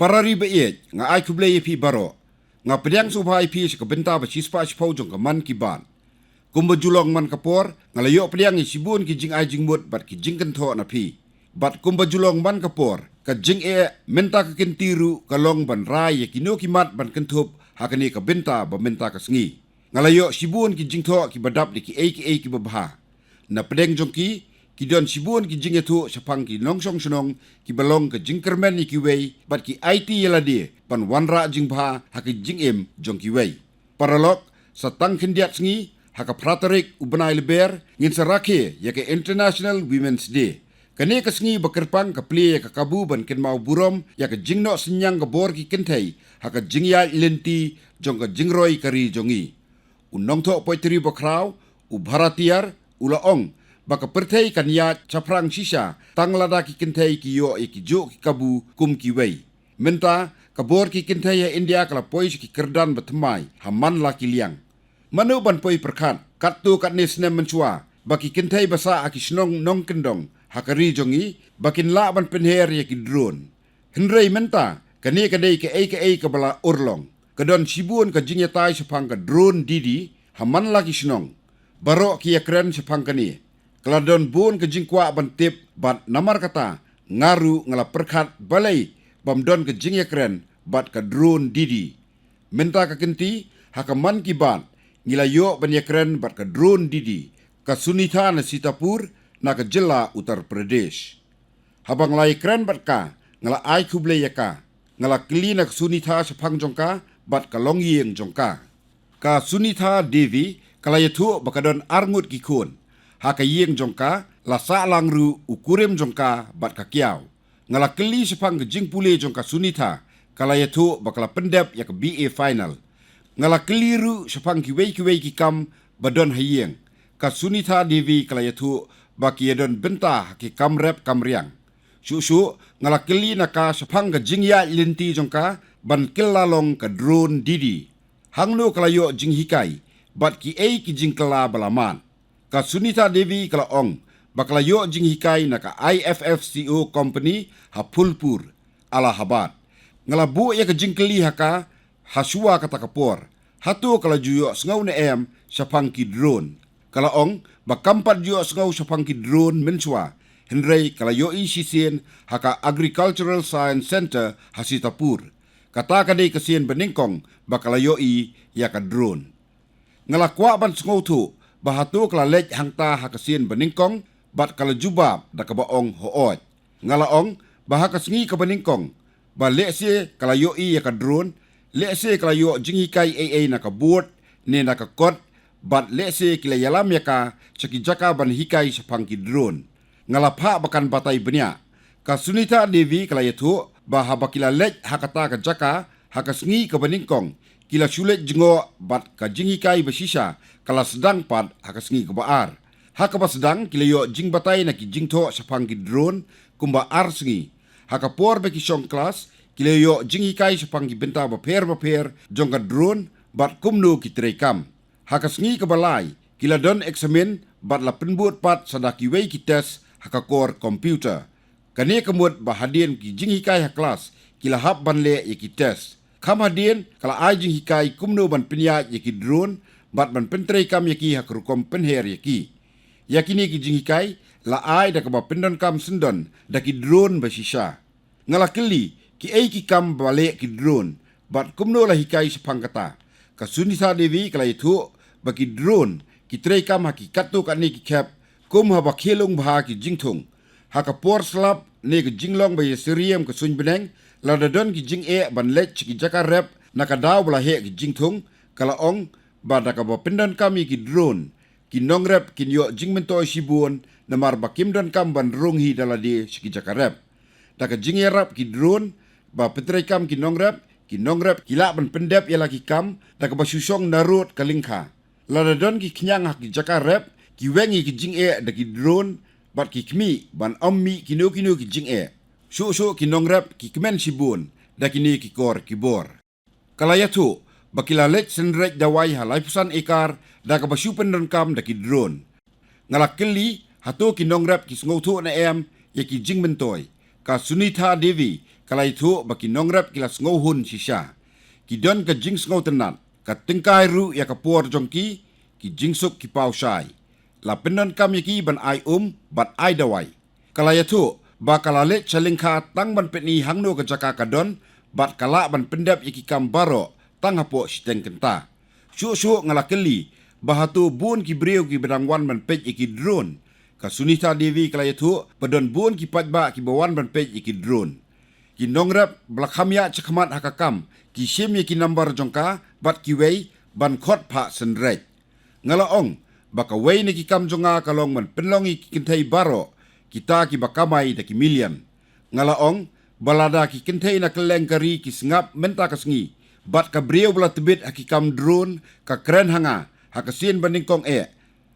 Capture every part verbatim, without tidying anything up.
Para ri ba ïeit, nga ai khublei ïa phi baroh. Nga pdiang sngewbha ïa phi sha ka bynta ba shispah shiphew jong ka Mann Ki Baat. Kumba ju long man ka por, nga la ïoh pdiang ïa shibun ki jingai jingmut bad ki jingkynthoh na phi. Bad kumba ju long man ka por, ka jingeh mynta ka kynti ruh ka long ban rai ïa kino ki mat ban kynthup ha kane ka bynta ba mynta ka sngi. Nga la ïoh shibun ki jingthoh kiba dap da kiei kiei kiba bha. Na pdeng jong ki, ki don shibun ki jingïathuh shaphang ki nongshong shnong kiba long ka jingkyrmen ïa kiwei bad ki aiti ïa lade ban wanrah jingbha ha ki jingim jong kiwei. Paralok, sa tang khyndiat sngi, ha ka phra tarik u bnai Lber, ngin sa rakhe ïa ka International Women's Day. Kane ka sngi ba kyrpang ka plie ïa ka kabu ban kynmaw burom ïa ka jingnoh synñiang ka bor ki kynthei ha ka jingïaid lynti jong ka jingroi ka ri jong ngi. U nongthoh poetry bakhraw, u Bharatiar, u la ong ba ka pyrthei kan ïaid shaphrang shisha tang lada ki kynthei ki ïoh ïa kijuh ki kabu kum kiwei. Mynta, ka bor ki kynthei ha India ka la poi sha ki kyrdan ba thymmai ha man la ki liang. Mano ban poi pyrkhat, katto katne snem mynshuwa, ba ki kynthei ba sah ha ki shnong nongkyndong ha ka ri jong ngi, ba kin lah ban pynher ïa ki drone. Hynrei mynta, kane ka dei kaei kaei kaba la urlong. Ka don shibun ka jingïatai shaphang ka Drone Didi ha man la ki shnong. Baroh ki ïakren shaphang kane. Ka la don bun ka jingkwah ban tip bad namar kata, nga ruh nga la pyrkhat balei bym don ka jingïakren bad ka Drone Didi. Mynta ka kynti, ha ka Mann Ki Baat, ngi la ïoh ban ïakren bad ka Drone Didi, ka Sunitha na Sitapur, na ka jylla Uttar Pradesh. Haba nga la ïakren bad ka, nga la ai khublei ïa ka. Nga la kylli na ka Sunitha shaphang jong ka bad ka longïing jong ka. Ka Sunitha Devi ka la ïathuh ba ka don arngut ki khun. Ha ka ïing jong ka, la sah lang ruh u kurim jong ka bad ka kiaw. Nga la kylli shaphang ka jingpule jong ka Sunitha, ka la ïathuh ba ka la pyndep ïa ka B A final. Nga la kylli ruh shaphang kiwei kiwei ki kam ba don ha ïing. Ka Sunitha Devi ka la ïathuh ba ki ïadon bynta ha ki kam rep kam riang. Shuh shuh, nga la kylli na ka shaphang ka jingïaid lynti jong ka ban kylla long ka Drone Didi. Hangno ka la ïoh jinghikai bad kiei ki jingkylla ba la mad. Ka Sunitha Devi ka la ong ba ka la ïoh jinghikai na ka I F F C O company ha Phulpur, Allahabad. Nga la buh ïa ka jingkylli ha ka, ha shuwa kata ka por. Hato ka la ju ïohsngew ne em shaphang ki drone? Ka la ong ba kam pat ju ïohsngew shaphang ki drone mynshuwa. Hynrei ka la ïohi shisien ha ka Agricultural Science Centre ha Sitapur. Kata ka dei ka sien banyngkong ba ka la ïohi ïa ka drone. Nga la kwah ban sngewthuh ba hato ka la leit hangta ha ka sien banyngkong bad ka la jubab da kaba ong hooid. Nga la ong ba ha ka sngi kaba nyngkong, ba lehse ka la ïohi ïa ka drone, lehse ka la ïoh jinghikai ei ei na ka board ne na ka kot, bad lehse ki la ïalam ïa ka sha ki jaka ban hikai shaphang ki drone. Nga la phah ba kan batai bniah. Ka Sunitha Devi ka la ïathuh ba haba ki la leit ha kata ka jaka ha ka sngi kaba nyngkong, ki la shu leit jngoh bad ka jinghikai ba shisha ka la sdang pat ha ka sngi kaba ar. Ha kaba sdang ki la ïoh jingbatai na ki jingthoh shaphang ki drone kumba ar sngi. Ha ka por ba ki shong klas, ki la ïoh jinghikai shaphang ki bynta bapher bapher jong ka drone bad kumno ki treikam. Ha ka sngi kaba lai, ki la don eksamin bad la pynbud pat sa da kiwei ki test ha ka kor computer. Kane ka mut ba hadien ki jinghikai ha klas, ki la hap ban leh ïa ki test. Kham hadien, ka la ai jinghikai kumno ban pynïaid ïa ki drone bad ban pyntreikam ïa ki ha ka rukom pynher ïa ki. Ïa kine ki jinghikai la ai da kaba pyndonkam syndon da ki drone ba shisha. Nga la kylli kiei ki kam ba leh ki drone bad kumno la hikai shaphang kata. Ka Sunitha Devi ka la ïathuh ba ki drone ki treikam ha ki katto katne ki khep, kum haba khie lung bha ki jingthung. Ha ka por slap ne ka jinglong ba ïasyriem ka suiñ bneng, lada don ki jingeh ban leit sha ki jaka rep na ka daw ba la heh ki jingthung, ka la ong ba da kaba pyndonkam ïa ki drone, ki nongrep kin ïoh jingmyntoi shibun namar ba kim donkam ban rung hi da lade sha ki jaka rep. Da ka jingïarap ki drone ba pyntreikam ki nongrep, ki nongrep ki lah ban pyndep ïa la ki kam da kaba shu shong narud ka lyngkha. Lada don ki khñiang ha ki jaka rep, ki weng ïa ki jingeh da ki drone bad ki khmih ban ym mih kino kino ki jingeh. Shuh shuh ki nongrep ki kmen shibun da kine ki kor ki bor. Ka la ïathuh ba ki la leit synreit dawai ha laiphew san ekar da kaba shu pyndonkam da ki drone. Nga la kylli hato ki nongrep ki sngewthuh ne em ïa ki jingmyntoi. Ka Sunitha Devi Ka la ïathuh ba ki nongrep ki la sngewhun shisha. Ki don ka jingsngewtynnat, ka tyngkai ruh ïa ka por jong ki, ki jingsuk ki paw shai. La pyndonkam ïa ki ban ai um bad ai dawai. Ka la ïathuh ba ka la leit sha lyngkha tang ban pyni hangno ka jaka ka don bad ka lah ban pyndep ïa ki kam baroh tang hapoh shiteng kynta. Shuh shuh nga la kylli ba hato bun ki briew kiba dang wan ban peit ïa ki drone. Ka Sunitha Devi ka la ïathuh ba don bun ki paidbah kiba wan ban peit ïa ki drone. Ki nongrep ba la kham ïaid shakhmat ha ka kam ki shim ïa ki nambar jong ka bad kiwei ban khot phah synreit. Nga la ong ba kawei na ki kam jong nga ka long ban pynlong ïa ki kynthei baroh, kita kiba kamai da ki million. Nga la ong ba lada ki kynthei na kylleng ka ri ki sngap mynta ka sngi bad ka briew ba la tbit ha ki kam drone ka kren ha nga ha ka sien ba nyngkong eh,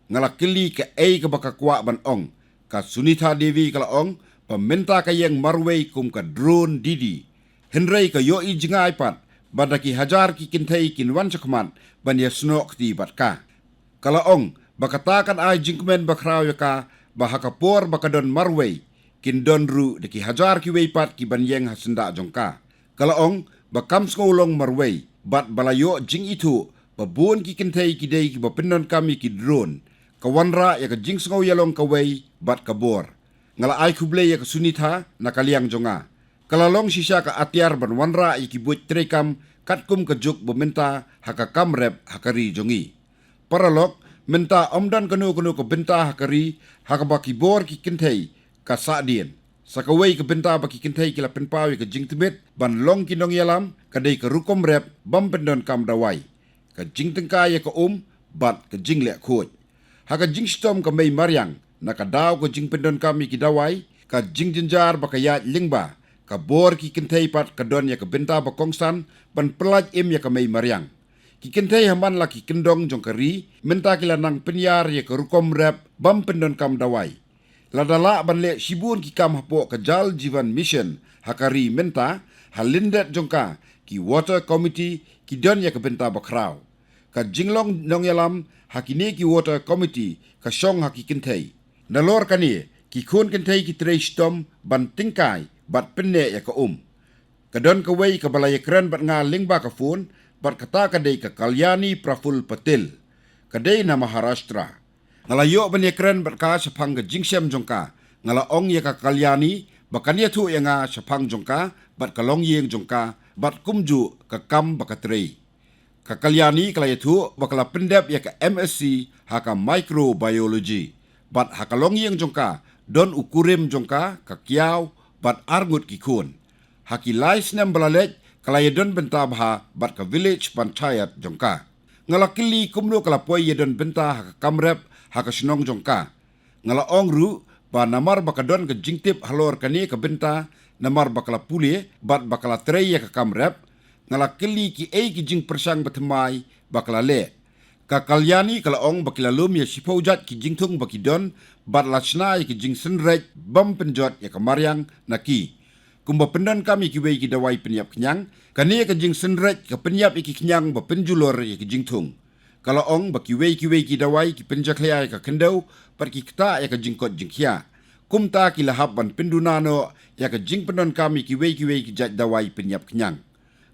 nga la kylli kaei kaba ka kwah ban ong. Ka Sunitha Devi ka la ong ba mynta ka ïeng marwei kum ka drone didi. Hynrei ka ïohi jngai pat ba da ki hajar ki kynthei kin wan shakhmat ban ïasnoh kti bad ka. Ka la ong ba kata kan ai jingkmen bakhraw ïa ka ba ha ka por ba ka don marwei kin don ruh da ki hajar kiwei pat kiban ïeng ha syndah jong ka. Ka la ong ba kam sngewlong marwei bad ba la ïoh jingithuh ba bun ki kynthei ki dei kiba pyndonkam ïa ki drone. Ka wanrah ïa ka jingsngew ïalong kawei bad ka bor. Nga la ai khublei ïa ka Sunitha na ka liang jong nga. Ka la long shisha ka atiar ban wanrah ïa ki buit treikam katkum ka juk ba mynta ha ka kam rep ha ka ri jong ngi. Paralok, mynta ym don kano kano ka bynta ha ka ri ha kaba ki bor ki kynthei ka sahdien. Sa kawei ka bynta ba ki kynthei ki la pynpaw ïa ka jingtbit ban long ki nongïalam ka dei ka rukom rep bym pyndonkam dawai. Ka jingtyngkai ïa ka um bad ka jingleh khuid. Ha ka jingshitom ka mei mariang na ka daw ka jingpyndonkam ïa ki dawai, ka jingjynjar ba ka ïaid lyngba, ka bor ki kynthei pat ka don ïa ka bynta ba kongsan ban pyllait im ïa ka mei mariang. Ki kynthei ha man la ki kyndong jong ka ri mynta ki la nang pynïar ïa ka rukom rep bym pyndonkam dawai. Lada lah ban leh shibun ki kam hapoh ka Jal Jeevan Mission ha ka ri mynta, ha lyndet jong ka ki Water Committee ki don ïa ka bynta bakhraw. Ka jinglong nongïalam ha kine ki Water Committee ka shong ha ki kynthei. Nalor kane, ki khun kynthei ki trei shitom ban tyngkai bad pynneh ïa ka um. Ka don kawei kaba la ïakren bad nga lyngba ka phone, bad kata ka dei ka Kalyani Praful Patil. Ka dei na Maharashtra. Nga la ïoh ban ïakren bad ka shaphang ka jingshem jong ka. Nga la ong ïa ka Kalyani ba kan ïathuh ïa nga shaphang jong ka bad ka longïing jong ka bad kumjuh ka kam ba ka trei. Ka Kalyani ka la ïathuh ba ka la pyndep ïa ka M Sc ha ka microbiology. Bad ha ka longïing jong ka don u kurim jong ka, ka kiaw bad arngut ki khun. Ha ki lai snem ba la leit ka la ïadon bynta bha bad ka village panchayat jong ka. Nga la kylli kumno ka la poi ïadon bynta ha ka kam rep ha ka shnong jong ka. Nga la ong ruh ba namar ba ka don ka jingtip halor kane ka bynta, namar ba ka la pule bad ba ka la trei ïa ka kam rep. Nga la kylli kiei ki jingpyrshang ba thymmai ba ka la leh. Ka Kalyani ka la ong ba ki la lum ïa shiphew jait ki jingthung ba ki don bad la shna ïa ki jingsynreit bym pynjot ïa ka mariang na ki. Kumba pyndonkam ïa kiwei ki dawai pynïap khñiang, kane ka jingsynreit ka pynïap ïa ki khñiang ba pynjulor ïa ki jingthung. Ka la ong ba kiwei kiwei ki dawai ki pynjakhlia ïa ka khyndew bad ki ktah ïa ka jingkoit jingkhia. Kumta ki la hap ban pynduna noh ïa ka jingpyndonkam ïa kiwei kiwei ki jait dawai pynïap khñiang.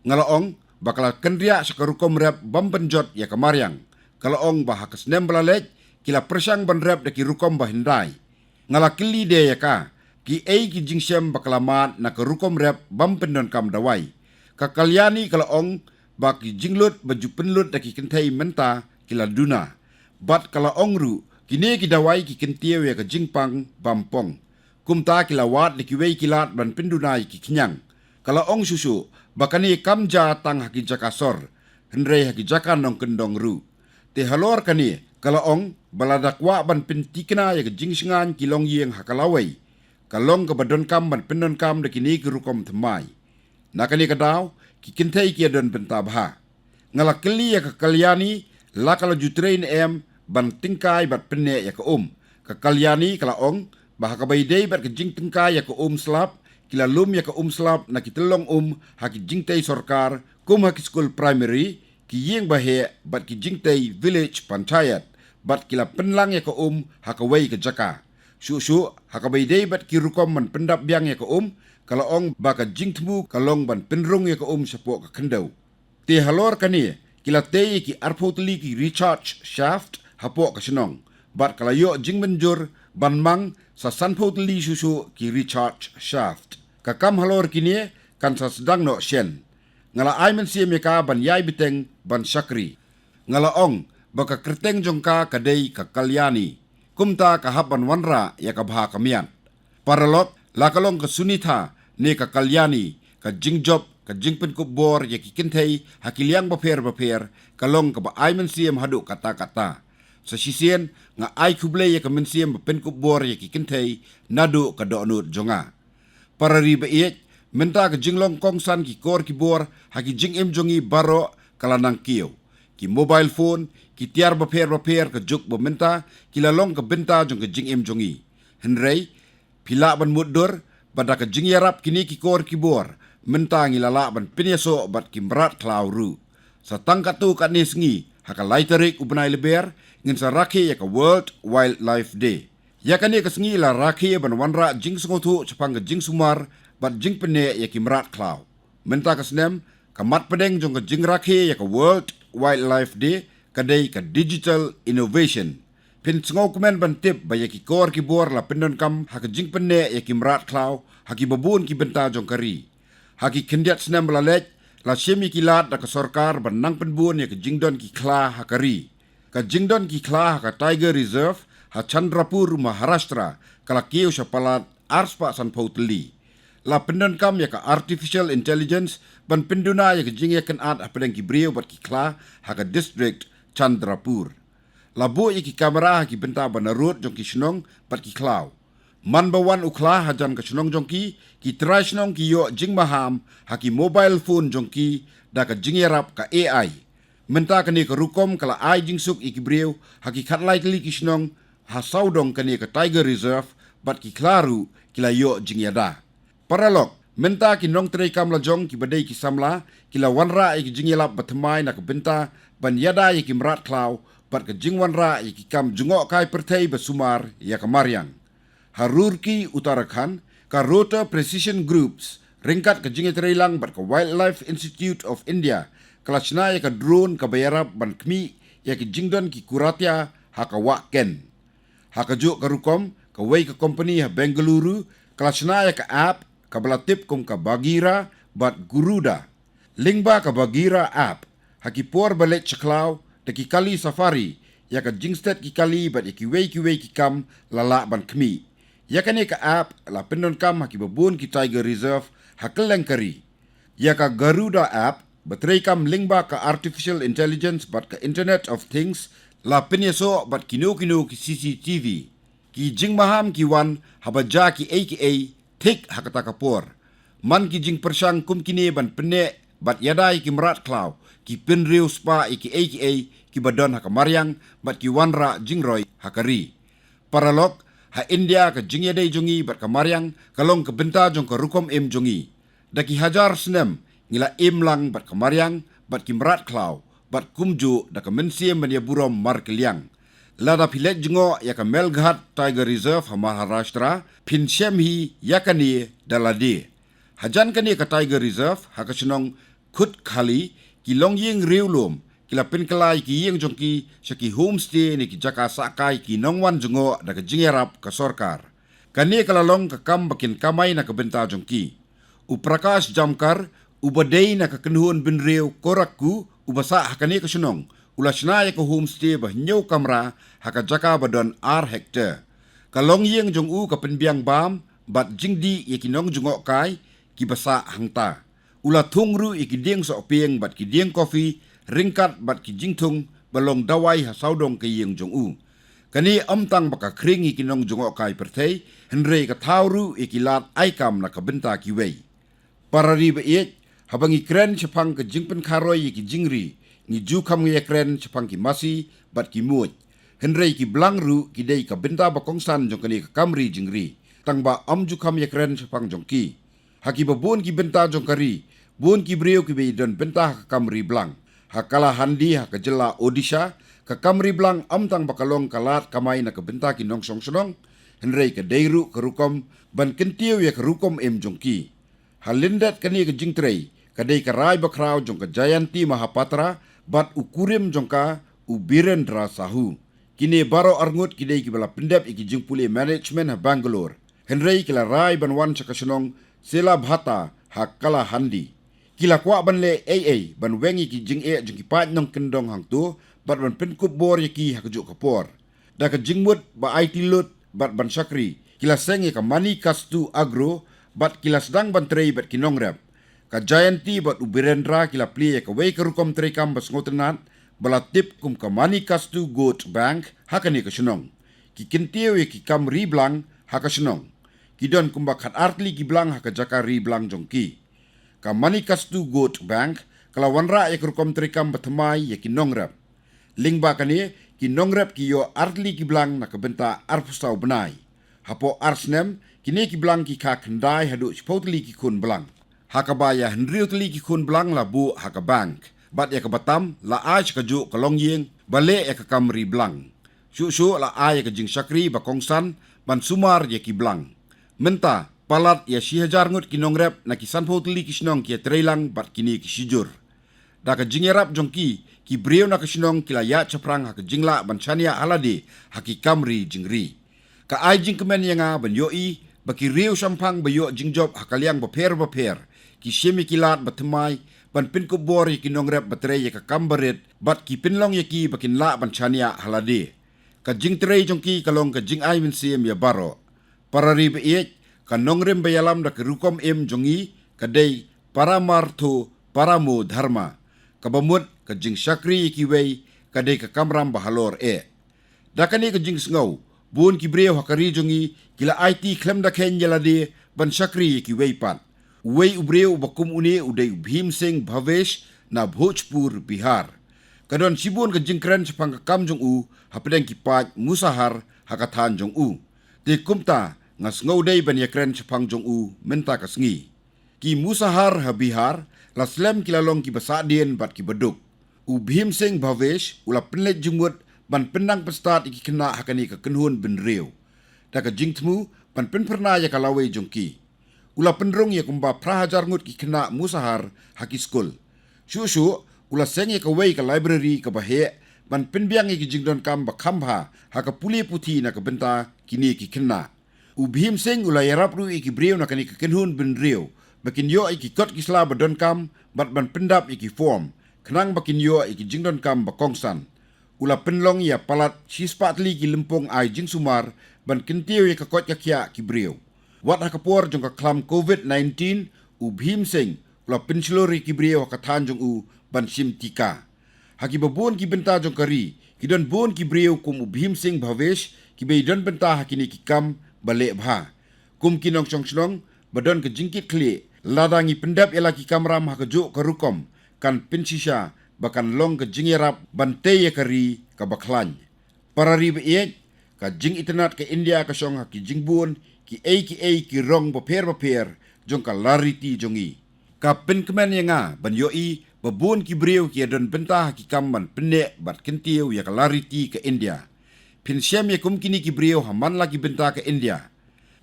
Nga la ong ba ka la kynriah sha ka rukom rep bym pynjot ïa ka mariang. Ka la ong ba ha ka snem ba la leit ki la pyrshang ban rep da ki rukom ba hyndai. Nga la kylli de ïa ka kiei ki jingshem ba ka la mad na ka rukom rep bym pyndonkam dawai. Ka Kalyani ka la ong ba ki jinglut ba ju pynlut da ki kynthei mynta ki la duna. Bad ka la ong ruh kine ki dawai ki kyntiew ïa ka jingpang bym pong. Kumta ki la wad da kiwei ki lad ban pynduna ïa ki khñiang. Ka la ong shuh shuh ba kane kam jia tang ha ki jaka sor, hynrei ha ki jaka nongkyndong ruh. Te halor kane ka la ong ba lada kwah ban pynthikna ïa ka jingshngaiñ ki longïing ha ka lawei, ka long kaba donkam ban pyndonkam da kine ki rukom thymmai. Na kane ka daw ki kynthei ki ïadon bynta bha. Nga la kylli ïa ka Kalyani la ka la ju trei ne em ban tyngkai bad pynneh ïa ka um. Ka Kalyani ka la ong ba ha kaba ïadei bad ka jingtyngkai ïa ka um slap, ki la lum ïa ka um slap na ki tyllong um ha ki jingtei sorkar, kum ha ki skul primary, ki ïing baheh bad ki jingtei village panchayat, bad ki la pynlang ïa ka um ha kawei ka jaka. Shuh shuh, ha kaba ïadei bad ki rukom ban pyndap biang ïa ka um, ka la ong ba ka jingthmu ka long ban pynrung ïa ka um shapoh ka khyndew. Te halor kane, ki la tei ïa ki arphew tylli ki recharge shaft hapoh ka shnong, bad ka la ïoh jingmynjur ban mang sa sanphew tylli shuh shuh ki recharge shaft. Ka kam halor kine kan sa sdang noh shen. Nga la ai mynsiem ïa ka ban ïai bteng ban shakri. Nga la ong ba ka kyrteng jong ka ka dei ka Kalyani. Kumta ka hap ban wanrah ïa ka bha ka miat. Paralok, la ka long ka Sunitha ne ka Kalyani, ka jingjop, ka jingpynkup bor ïa ki kynthei ha ki liang bapher bapher, ka long kaba ai mynsiem haduh katta katta. Sa shisien, nga ai khublei ïa ka mynsiem ba pynkup bor ïa ki kynthei naduh ka dohnud jong nga. Para ri ba ïeit, mynta ka jinglong kongsan ki kor ki bor ha ki jingim jong ngi baroh ka la nang kiew. Ki mobile phone, ki tiar bapher bapher ka juk ba mynta ki la long ka bynta jong ka jingim jong ngi. Hynrei, phi lah ban mutdur ba da ka jingïarap kine ki kor ki bor, mynta ngi la lah ban pynïasoh bad ki mrad khlaw ruh. Sa tang katto katne sngi, ha ka lai tarik u bnai Lber, ngin sa rakhe ïa ka World Wildlife Day. Ïa kane ka sngi la rakhe ban wanrah jingsngewthuh shaphang ka jingsumar bad jingpynneh ïa ki mrad khlaw. Mynta ka snem, ka mat pdeng jong ka jingrakhe ïa ka World Wildlife Day ka dei ka digital innovation. Phin sngewkmen ban tip ba ïa ki kor ki bor la pyndonkam ha ka jingpynneh ïa ki mrad khlaw ha ki babun ki bynta jong ka ri. Ha ki khyndiat snem ba la leit, la shim ïa ki lad da ka sorkar ban nang pynbun ïa ka jingdon ki khla ha ka ri. Ka jingdon ki khla ha ka Tiger Reserve ha Chandrapur, Maharashtra, ka la kiew sha palat arspah sanphew tylli. La pyndonkam ïa ka artificial intelligence ban pynduna ïa ka jingïakynad hapdeng ki briew bad ki khla ha ka district Chandrapur. La buh ïa ki kamera ha ki bynta ba narud jong ki shnong bad ki khlaw. Man ba wan u khla hajan ka shnong jong ki, ki trai shnong ki ïoh jingmaham ha ki mobile phone jong ki da ka jingïarap ka A I. Mynta kane ka rukom ka la ai jingsuk ïa ki briew ha ki khatlai tylli ki shnong ha sawdong kane ka Tiger Reserve, bad ki khla ruh ki la ïoh jingïada. Paralok, mynta ki nongtreikam lajong ki ba dei ki samla ki la wanrah ïa ki jingïalap bathymmai na ka bynta ban ïada ïa ki mrad khlaw bad ka jingwanrah ïa ki kam jngohkai pyrthei ba sumar ïa ka mariang. Ha Roorkee, Uttarakhand, ka Rotor Precision Groups, ryngkat ka jingïatreilang bad ka Wildlife Institute of India, ka la shna ïa ka drone kaba ïarap ban khmih ïa ki jingdon ki kuratia ha ka wah ken. Ha kajuh ka rukom, kawei ka kompani ha Bengaluru ka la shna ïa ka app kaba la tip kum ka Bagheera bad Garuda. Lyngba ka Bagheera app, ha ki por ba leit sha khlaw, da ki kali safari, ïa ka jingstet ki kali bad ïa kiwei kiwei ki kam la lah ban khmih. Ïa kane ka app la pyndonkam ha ki babun ki Tiger Reserve ha kylleng ka ri. Ïa ka Garuda app, ba treikam lyngba ka artificial intelligence bad ka Internet of Things, la pynïasoh bad kino kino ki C C T V. Ki jingmaham ki wan haba jia kiei kiei thik ha kata ka por. Man ki jingpyrshang kum kine ban pynneh bad ïada ïa ki mrad khlaw, ki pynriewspah ïa kiei kiei kiba don ha ka mariang bad ki wanrah jingroi ha ka ri. Paralok, ha India ka jingïadei jong ngi bad ka mariang ka long ka bynta jong ka rukom im jong ngi. Da ki hajar snem ngi la im lang bad ka mariang bad ki mrad khlaw, bad kumjuh da ka mynsiem ban ïaburom markylliang. Lada phi leit jngoh ïa ka Melghat Tiger Reserve ha Maharashtra, phin shem hi ïa kane da lade. Hajan kane ka Tiger Reserve, ha ka shnong Khutkhaly, ki longïing riewlum ki la pynkylla ïa ki ïing jong ki sha ki homestay ne ki jaka sahkai ki nongwan jngoh da ka jingïarap ka sorkar. Kane ka la long ka kam ba kin kamai na ka bynta jong ki. U Prakash Jamkar, uba dei na ka kynhun bynriew Koraku, uba sah ha kane ka shnong, u la shna ïa ka homestay ba hynñiew kamra ha ka jaka ba don ar hektar. Ka longïing jong u ka pynbiang bam bad jingdih ïa ki nongjngohkai kiba sah hangta. U la thung ruh ïa ki dieng sohpieng bad ki dieng kofi ryngkat bad ki jingthung ba long dawai ha sawdong ka ïing jong u. Kane ym tang ba ka khring ïa ki nongjngohkai pyrthei, hynrei ka thaw ruh ïa ki lad ai kam na ka bynta kiwei. Para ri ba ïeit, haba ngi kren shaphang ka jingpynkharoi ïa ki jingri, ngi ju kham ngi ïa kren shaphang ki masi bad ki muid. Hynrei ki blang ruh ki dei ka bynta ba kongsan jong kane ka kam ri jingri. Tang ba ym ju kham ïa kren shaphang jong ki. Ha kiba bun ki bynta jong ka ri, bun ki briew kiba ïadon bynta ha ka kam ri blang. Ha Kalahandi, ha ka jylla Odisha, ka kam ri blang ym tang ba ka long ka lad kamai na ka bynta ki nongshong shnong, Hynrei ka dei ruh ka rukom ban kyntiew ïa ka rukom im jong ki. Ha lyndet kane ka jingtrei, ka dei ka rai bakhraw jong ka Jayanti Mahapatra bad u kurim jong ka, u Birendra Sahu. Kine baroh arngut ki dei kiba la pyndep ïa ki jingpule management ha Bangalore. Hynrei ki la rai ban wan sha ka shnong Selabhata ha Kalahandi. Ki la kwah ban leh ei ei ban weng ïa ki jingeh jong ki paid nongkyndong hangto bad ban pynkup bor ïa ki ha kajuh ka por. Da ka jingmut ba aiti lut bad ban shakri, ki la seng ïa ka Manikastu Agro bad ki la sdang ban trei bad ki nongrep. Ka Jayanti bad u Birendra ki la plie ïa kawei ka rukom treikam ba sngewtynnat, ba la tip kum ka Manikastu Goat Bank ha kane ka shnong. Ki kyntiew ïa ki kam ri blang ha ka shnong. Ki don kumba khatar tylli ki blang ha ka jaka ri blang jong ki. Ka Manikastu Goat Bank ka la wanrah ïa ka rukom treikam ba thymmai ïa ki nongrep. Lyngba kane, ki nongrep ki ïoh ar tylli ki blang na ka bynta arphew saw bnai. Hapoh ar snem, kine ki blang ki kha khyndai haduh shiphew tylli ki khun blang. Ha kaba ïa hynriew tylli ki khun blang la buh ha ka bank. Bad ïa kaba tam la ai sha kajuh ka longïing ba leh ïa ka kam ri blang. Shuh shuh la ai ïa ka jingshakri ba kongsan ban sumar ïa ki blang. Mynta, palat ïa shi hajar ngut ki nongrep na ki sanphew tylli ki shnong ki ïatreilang bad kine ki shijur. Da ka jingïarap jong ki, ki briew na ka shnong ki la ïaid shaphrang ha ka jinglah ban shaniah ha lade ha ki kam ri jingri. Ka ai jingkmen ïa nga ban ïohi ba ki riew shemphang ba ïoh jingjop ha ka liang bapher bapher, ki shim ïa ki lad ba thymmai ban pynkup bor ïa ki nongrep ba trei ïa ka kam barit bad ki pynlong ïa ki ba kin lah ban shaniah ha lade. Ka jingtrei jong ki ka long ka jingai mynsiem ïa baroh. Para ri ba ïeit, ka nongrim ba ïalam da ka rukom im jong ngi ka dei paramartho paramo dharma. Kaba mut, ka jingshakri ïa kiwei ka dei ka kamram ba halor eh. Da kane ka jingsngew, bun ki briew ha ka ri jong ngi ki la aiti khlem da kheiñ ïa lade ban shakri ïa kiwei pat. Uwei u briew uba kum une u dei u Bhim Singh Bhavesh na Bhojpur, Bihar. Ka don shibun ka jingkren shaphang ka kam jong u hapdeng ki paid Musahar ha ka thaiñ jong u. Te kumta, nga sngew dei ban ïakren shaphang jong u mynta ka sngi. Ki Musahar ha Bihar la slem ki la long kiba sahdien bad kiba duk. U Bhim Singh Bhavesh u la pynleit jingmut ban pynnang pynstad ïa ki khynnah ha kane ka kynhun bynriew. Da ka jingthmu ban pynphyrnai ïa ka lawei jong ki. U la pynrung ïa kumba phra hajar ngut ki khynnah Musahar ha ki skul. Shuh shuh, u la seng ïa kawei ka library kaba heh ban pynbiang ïa ki jingdonkam ba kham bha ha ka pule puthi na ka bynta kine ki khynnah. U Bhim Singh u la ïarap ruh ïa ki briew na kane ka kynhun bynriew ba kin ïoh ïa ki kot ki sla ba donkam bad ban pyndap ïa ki form khnang ba kin ïoh ïa ki jingdonkam ba kongsan. U la pynlong ïa palat shispah tylli ki lympung ai jingsumar ban kyntiew ïa ka koit ka khiah ki briew. Wat ha ka por jong ka khlam covid nineteen, u Bhim Singh u la pynshlur ïa ki briew ha ka thaiñ jong u ban shim tika. Ha kiba bun ki bynta jong ka ri, ki don bun ki briew kum u Bhim Singh Bhavesh kiba ïadon bynta ha kine ki kam ba leh bha. Kum ki nongshong shnong ba don ka jingkitkhlieh, lada ngi pyndep ïa la ki kamram ha kajuh ka rukom, kan pynshisha ba kan long ka jingïarap ban tei ïa ka ri kaba khlaiñ. Para ri ba ïeit, ka jingitynnad ka India ka shong ha ki jingbun kiei kiei ki rong bapher bapher jong ka lariti jong ngi. Ka pynkmen ïa nga ban ïohi ba bun ki briew ki ïadon bynta ha ki kam ban pynneh bad kyntiew ïa ka lariti ka India. Phin shem ïa kum kine ki briew ha man la ki bynta ka India.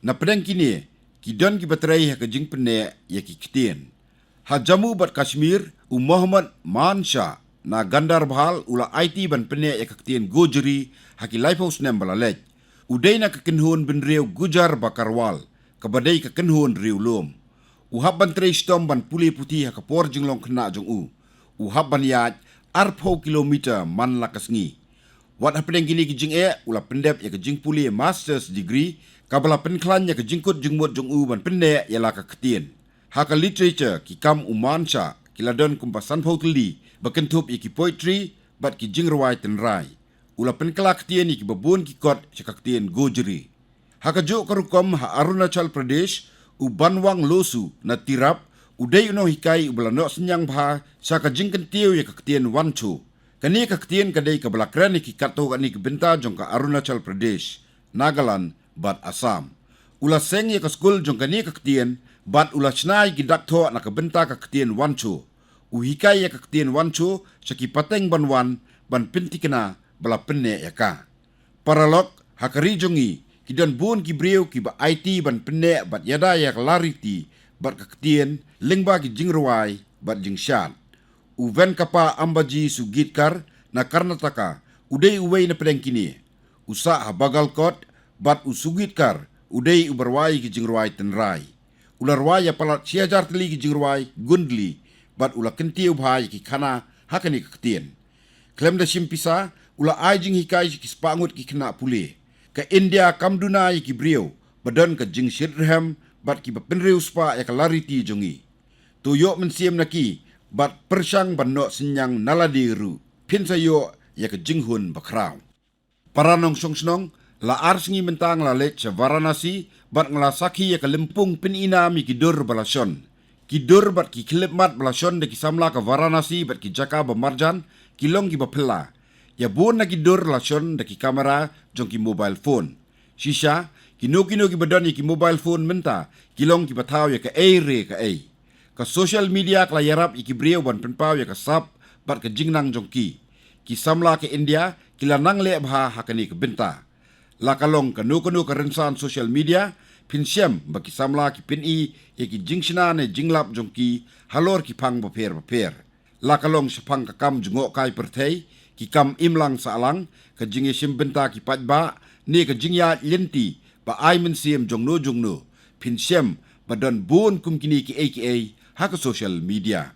Na pdeng kine, ki don kiba trei ha ka jingpynneh ïa ki ktien. Ha Jammu bad Kashmir, u Mohammad Manshah na Gandarbhal u la aiti ban pynneh ïa ka ktien Gojri ha ki laiphew snem ba la leit. U dei na ka kynhun bynriew Gujar Bakarwal, kaba dei ka kynhun riewlum. U hap ban trei shitom ban pule puthi ha ka por jinglong khynnah jong u. U hap ban ïaid arphew kilometer man la ka sngi. Wat hapdeng kine ki jingeh, u la pyndep ïa ka jingpule master's degree kaba la pynkhlaiñ ïa ka jingkut jingmut jong u ban pynneh ïa la ka ktien. Ha ka literature, ki kam u Manshah ki la don kumba sanphew tylli, ba kynthup ïa ki poetry bad ki jingrwai tynrai. U la pynkylla ktien ïa kiba bun ki kot sha ka ktien Gojri. Ha kajuh ka rukom ha Arunachal Pradesh, u Banwang Losu na Tirap u dei u nonghikai uba la noh synñiang bha sha ka jingkyntiew ïa ka ktien Wancho. Kane ka ktien ka dei kaba la kren ha ki katto katne ki bynta jong ka Arunachal Pradesh, Nagaland bad Assam. U la seng ïa ka skul jong kane ka ktien bad u la shna ïa ki dak thoh na ka bynta ka ktien Wancho. U hikai ïa ka ktien Wancho sha ki pateng ban wan ban pynthikna ba la pynneh ïa ka. Paralok, ha ka ri jong ngi, Ki don bun ki briew kiba aiti ban pynneh bad ïada ïa ka lariti bad ka ktien lyngba ki jingrwai bad jingshad. U Venkappa Ambaji Sugitkar na Karnataka u dei uwei na pdeng kine. U sah ha Bagalkot bad u Sugitkar u dei uba rwai ki jingrwai tynrai. U la rwai ïa palat shi hajar tylli ki jingrwai gundli bad u la kyntiew bha ïa ki khana ha kane ka ktien. Khlem da shim pisa, u la ai jinghikai sha ki spah ngut ki khynnah pule. Ka India kam duna ïa ki briew ba don ka jingshitrhem bad kiba pynriewspah ïa ka lariti jong ngi. To ïoh mynsiem na ki bad pyrshang ban noh synñiang na lade ruh. Phin sa ïoh ïa ka jinghun bakhraw. Para nongshong shnong, la ar sngi mynta nga la leit sha Varanasi bad nga la sakhi ïa ka lympung pyni nam ïa ki dur ba la shon. Ki dur bad ki khyllipmat ba la shon da ki samla ka Varanasi bad ki jaka ba marjan ki long kiba phylla. Ïa bun na ki dur la shon da ki kamera jong ki mobile phone. Shisha, kino kino kiba don ïa ki mobile phone mynta ki long kiba thaw ïa kaei re kaei. Ka social media ka la ïarap ïa ki briew ban pynpaw ïa ka sap bad ka jingnang jong ki. Ki samla ka India ki la nang leh bha ha kane ka bynta. La ka long kano kano ka rynsan social media, phin shem ba ki samla ki pyni ïa ki jingshna ne jinglap jong ki halor ki phang bapher bapher. La ka long shaphang ka kam jngohkai pyrthei, ki kam imlang sahlang, ka jingïashim bynta ki paidbah, ne ka jingïaid lynti ba ai mynsiem jongno jongno. Phin shem ba don bun kum kine kiei kiei ha ka social media.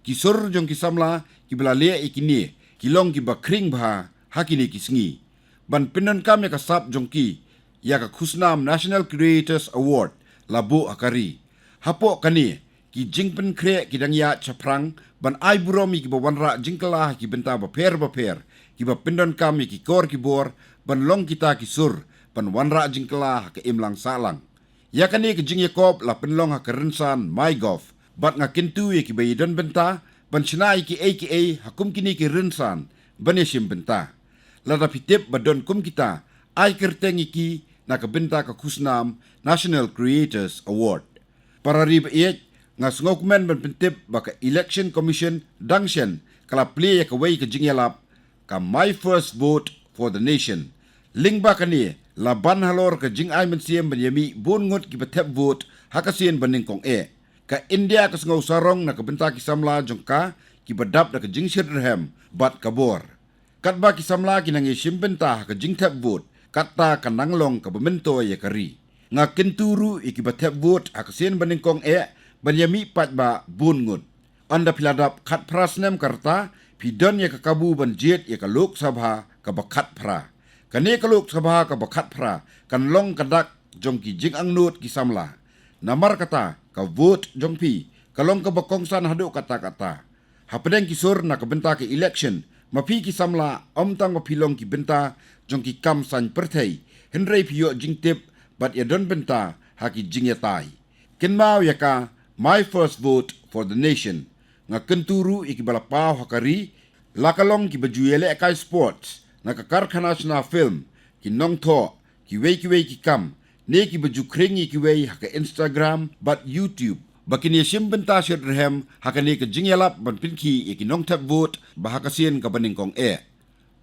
Ki sur jong ki samla kiba la leh ïa kine ki long kiba khring bha ha kine ki sngi. Ban pyndonkam ïa ka sap jong ki, ïa ka khusnam National Creators Award la buh ha ka ri. Hapoh kane, ki jingpynkhreh ki dang ïaid shaphrang ban ai burom ïa kiba wanrah jingkylla ha ki bynta bapher bapher, kiba pyndonkam ïa ki kor ki bor ban long kita ki sur ban wanrah jingkylla ha ka imlang sahlang. Ïa kane ka jingïakop la pynlong ha ka rynsan MyGov, bad nga kyntu ïa kiba ïadon bynta ban shna ïa kiei kiei ha kum kine ki rynsan ban ïashim bynta. Lada phi tip ba don kum kita, ai kyrteng ïa ki na ka bynta ka khusnam National Creators Award. Para ri ba ïeit, nga sngewkmen ban pyntip ba ka Election Commission dang shen ka la plie ïa kawei ka jingïalap, ka My First Vote for the Nation. Lyngba kane, la ban halor ka jingai mynsiem ban ïamih bun ngut kiba thep vote ha ka sien banyngkong eh. Ka India ka sngew sarong na ka bynta ki samla jong ka kiba dap da ka jingshitrhem bad ka bor. Katba ki samla ki nang ïashim bynta ha ka jingthep vote, kata ka nang long kaba myntoi ïa ka ri. Nga kyntu ruh ïa kiba thep vote ha ka sien banyngkong eh ban ïamih paidbah bun ngut. Ynda phi la dap khatphra snem ka rta, phi don ïa ka kabu ban jied ïa ka Lok Sabha kaba khatphra. Kane ka Lok Sabha kaba khatphra kan long ka dak jong ki jingangnud ki samla. Namar kata, ka vote jong phi ka long kaba kongsan haduh katta katta. Hapdeng ki sur na ka bynta ka election, ma phi ki samla ym tang ba phi long ki bynta jong ki kam saiñ pyrthei, hynrei phi ïoh jingtip bad ïadon bynta ha ki jingïatai. Kynmaw ïa ka My First Vote for the Nation. Nga kyntu ruh ïa kiba la paw ha ka ri, la ka long kiba ju ïalehkai sports, na ka karkhana shna film, ki nongthoh, kiwei kiwei ki kam, ne kiba ju khring ïa kiwei ha ka Instagram bad YouTube, ba kin ïashim bynta shitrhem ha kane ka jingïalap ban pynkhih ïa ki nongthep vote ba ha ka sien kaba nyngkong eh.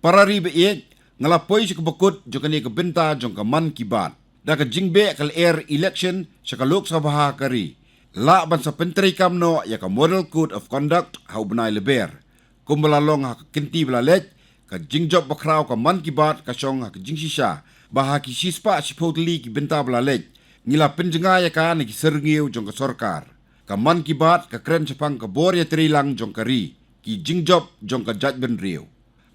Para ri ba ïeit, nga la poi sha kaba kut jong kane ka bynta jong ka Mann Ki Baat. Da ka jingbeh ka lyer election sha ka Lok Sabha ha ka ri, lah ban sa pyntreikam noh ïa ka Model Code of Conduct ha u bnai Lber. Kumba la long ha ka kynti ba la leit, ka jingjop bakhraw ka Mann Ki Baat ka shong ha ka jingshisha ba ha ki shispah shiphew tylli ki bynta ba la leit, ngi la pynjngai ïa ka na ki syrngiew jong ka sorkar. Ka Mann Ki Baat ka kren shaphang ka bor ïatreilang jong ka ri, ki jingjop jong ka jaitbynriew.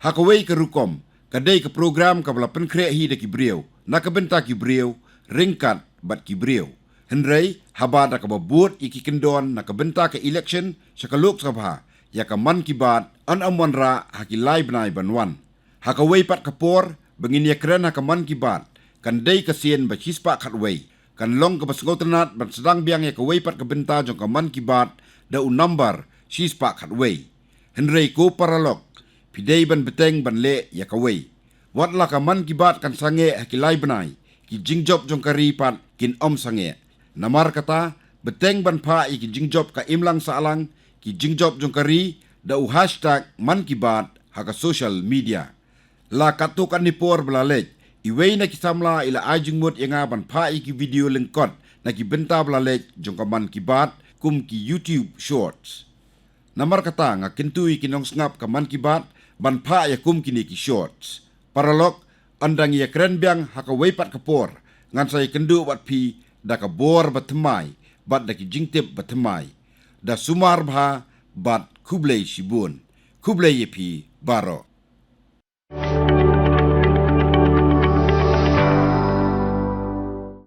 Ha kawei ka rukom, ka dei ka program kaba la pynkhreh hi da ki briew, na ka bynta ki briew, ryngkat bad ki briew. Hynrei, haba da kaba bud ïa ki kyndon na ka bynta ka election sha ka Lok Sabha, ïa ka Mann Ki Baat yn ym wanrah ha ki lai bnai ban wan. Ha kawei pat ka por ba ngin ïakren ha ka Mann Ki Baat, kan dei ka sien ba shispah khatwei. Kan long kaba sngewtynnat ban sdang biang ïa kawei pat ka bynta jong ka Mann Ki Baat da u nambar shispah khatwei. Hynrei ko paralok, phi dei ban bteng ban leh ïa kawei. Wat la ka Mann Ki Baat kan sangeh ha ki lai bnai, ki jingjop jong ka ri pat kin ym sangeh. Namar kata, bteng ban phah ïa ki jingjop ka imlang sahlang, ki jingjop jong ka ri, da u hashtag Mann Ki Baat ha ka social media. La katto katne por ba la leit, Iwei na ki samla i la ai jingmut ïa nga ban phah ïa ki video lyngkot na ki bynta ba la leit jong ka Mann Ki Baat kum ki YouTube Shorts. Namar kata nga kyntu ïa ki nongsngap ka Mann Ki Baat ban phah ïa kum kine ki Shorts. Paralok, ynda ngi ïakren biang ha kawei pat ka por, ngan sa ïakynduh bad phi da ka bor ba thymmai bad da ki jingtip ba thymmai. Da sumar bha bad khublei shibun. Khublei ïa phi baroh.